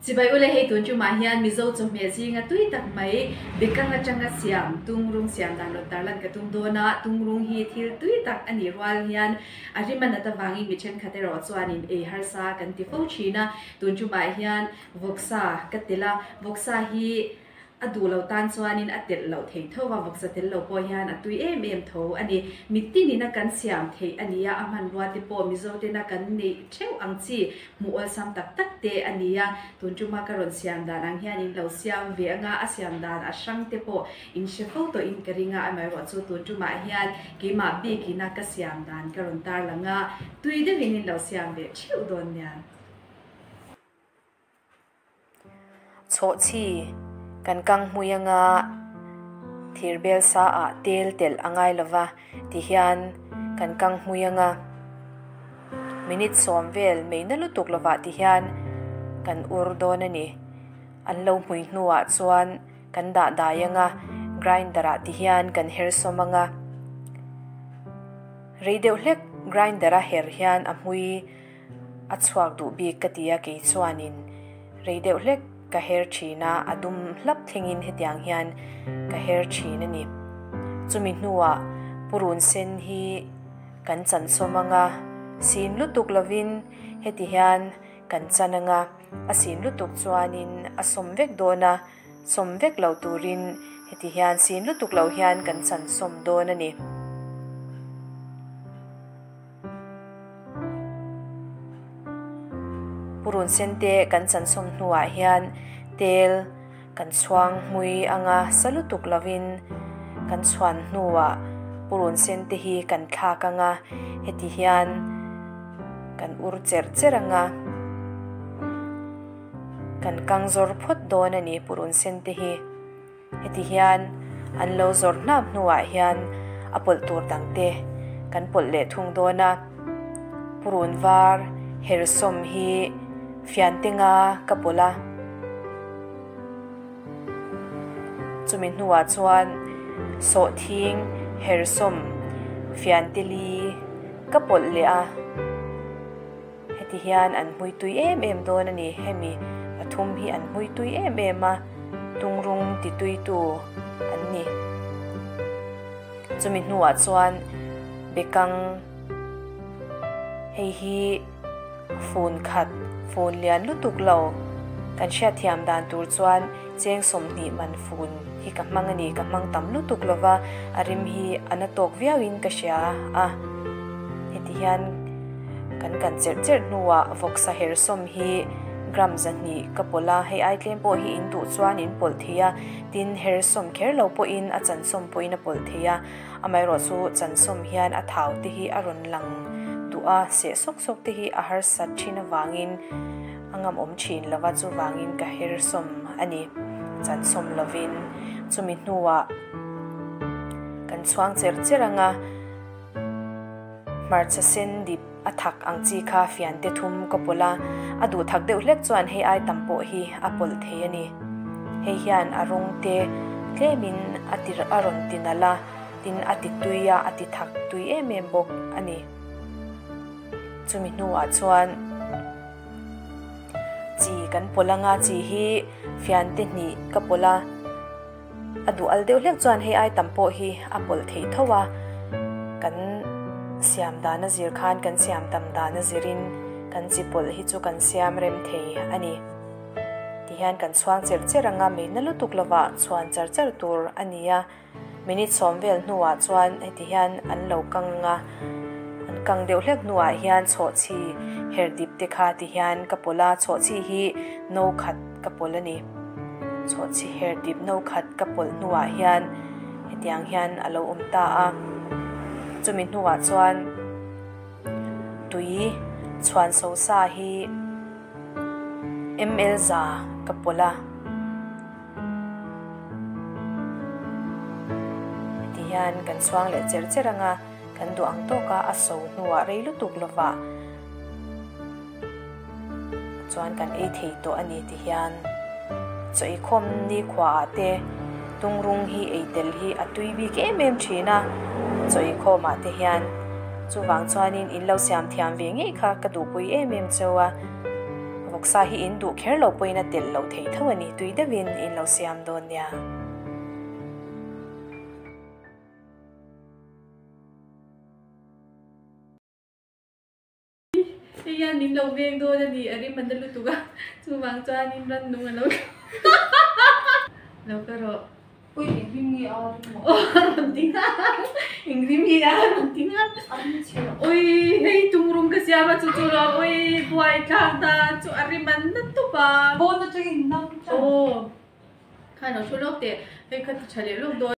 Chibai ule hei tun tumah hian Mizo chawhmeh zinga tui tak mai Bekang atanga siam Tungrung siam dan rawn tarlan ka tum dawn a, Tungrung hi thil tui tak a nih rual hian a rim a nat avangin mi thenkhat erawh chuanin ei harsa kan ti fo thin a, tun tumah hian vawksa ka tel a, vawksa hi A duh lo tan chuanin a telh loh thei tho a, vawksa tel lo pawh hian a tui em em tho a ni. Mitinin a kan siam theih a ni a, a hmanrua te pawh Mizo tena kan neih theuh ang chi hmuh awlsam tak tak te a ni a. Tun tuma ka rawn siam dan ang hian in lo siam ve anga, a siam dan a hrang te pawh in hre fo tawhin ka ring a, amaherawh chu tun tumah hian keimah bikin a ka siam dan ka rawn tarlang a, tui deuhin in lo siam ve theuh dawn nia. Chhawhchhi kan kang hmui anga thir bel sa ah tel telh a ngai lova tihian kan kang hmui anga minute sawm vel mei na lutuk lovah tihian kan ur dawn a ni. An lo hmui hnuah chuan kan dah dai anga grinder ah tihian kan her sawm anga rei deuh hlek grinder a her hian a hmui A chhuak duh bik ka ti a kei chuanin rei deuh hlek ka her thin a, a dum hlap thlengin hetiang hian ka her thin a ni. Chumi hnuah purun sen hi kan chan sawm anga, sin lutuk lovin heti hian kan chan anga, a sin lutuk chuanin a sawm vek dawn a, Sawm vek lo turin heti hian sin lutuk lo hian kan chan sawm dawn a ni. Purun sen te kan chan sawm hnuah hian tel kan chhuang hmui anga sa lutuk lovin kan chhuan hnuah purun sen te hi kan thlak anga heti hian kan ur cherh cherh anga. Kan kang zawr phawt dawn a ni purun sen te hi. Heti hian an lo zawr hnap hnuah hian a pawlh tur dang te kan pawlh leh thung dawn a. Purun var hersawm hi fian te nga ka pawlh a. Chumi hnuah chuan sawhthing hersawm fian te li ka pawlh leh a. Heti hian an hmui tui em em dawn a ni. Hemi pathum hi an hmui tui em em a, tungrung ti tuitu an ni. Chumi hnuah chuan bekang hei hi fun khat, fun lian lutuk lo kan hriatthiam dan tur chuan cheng 20 man fun hi ka hmang a ni. Ka hmang tam lutuk lova, a rim hi a na tawk viauin ka hria a. Heti hian kan kan cherh cherh hnuah vawksa hersawm hi gram 200 ka pawlh a, hei ai tlem pawh hi in duh chuan in pawlh thei a, tin hersawm kher lo pawhin a chansawm pawhin a pawlh thei a, amaherawh chu chansawm hian a thau te hi a rawn lang duh a, seh sawk sawk te hi a harsat thin avangin a ngamawm thin lova chuvangin ka hersawm a ni, chansawm lovin chumi hnuah kan chhuang cherh cherh ang a. Hmarcha sen dip a thak ang chi kha fian te thum ka pawlh a, a duh thak deuh hlek chuan hei ai tam pawh hi a pawlh thei a ni. Hei hian a rawng te tlemin a ti a rawn ti nalh a, tin a ti tui a, a ti thak tui em em bawk a ni. Chumi hnuah chuan chi kan pawlh anga chi hi fian te hnih ka pawlh a. A duh al deuh hlek chuan hei ai tam pawh hi a pawlh thei tho a, kan siam dan a zir khan kan siam tam dan a zirin kan chi pawlh hi chu kan siam rem thei a ni. Tihian kan chhuang cher cher anga meina lutuk lovah chhuan char char tur a ni a, minute 10 vel hnuah chuan heti hian an lo kang anga, an kang deuh hlek hnuah hian chhawhchhi her dip te kha tihian ka pawlh a, chhawhchhi hi no khat ka pawlh a ni. Chhawhchhi her dip no khat ka pawlh hnuah hian hetiang hian a lo awm ta a. Chumi hnuah chuan tui chhuan so sa hi ml za ka pawlh a. Heti hian kan chhuang leh cher cher ang a, kan duh ang tawka a so hnuah rei lutuk lovah. Chuan kan ei thei tawh a ni ti hian chaw eikhawm nikhua ah te tungrung hi ei tel hi a tui bik em em thin a, chaw eikhawm ah te hian chuvang chuanin in lo siam thiam ve ngei kha ka duhpui em em cheu a. Vawksa hi in duh kher lo pawhin a telh loh theih tho a ni, tui deuhin in lo siam dawn nia. Hei hian min lo veng dawn a ni, a rim a na lutuk a, chuvang chuanin rannung a lo lo ka rawh. Ui engrim nge a rim aw rawn ti nghal engrim nge a rawn ti nghal ui hei tungrung ka siam a chu chu lo ui buai thlak dan chu a rim an na tawp a pawn atangin nam aw khan lo thu lawk teh hei kha ti tha leh lawk dawn.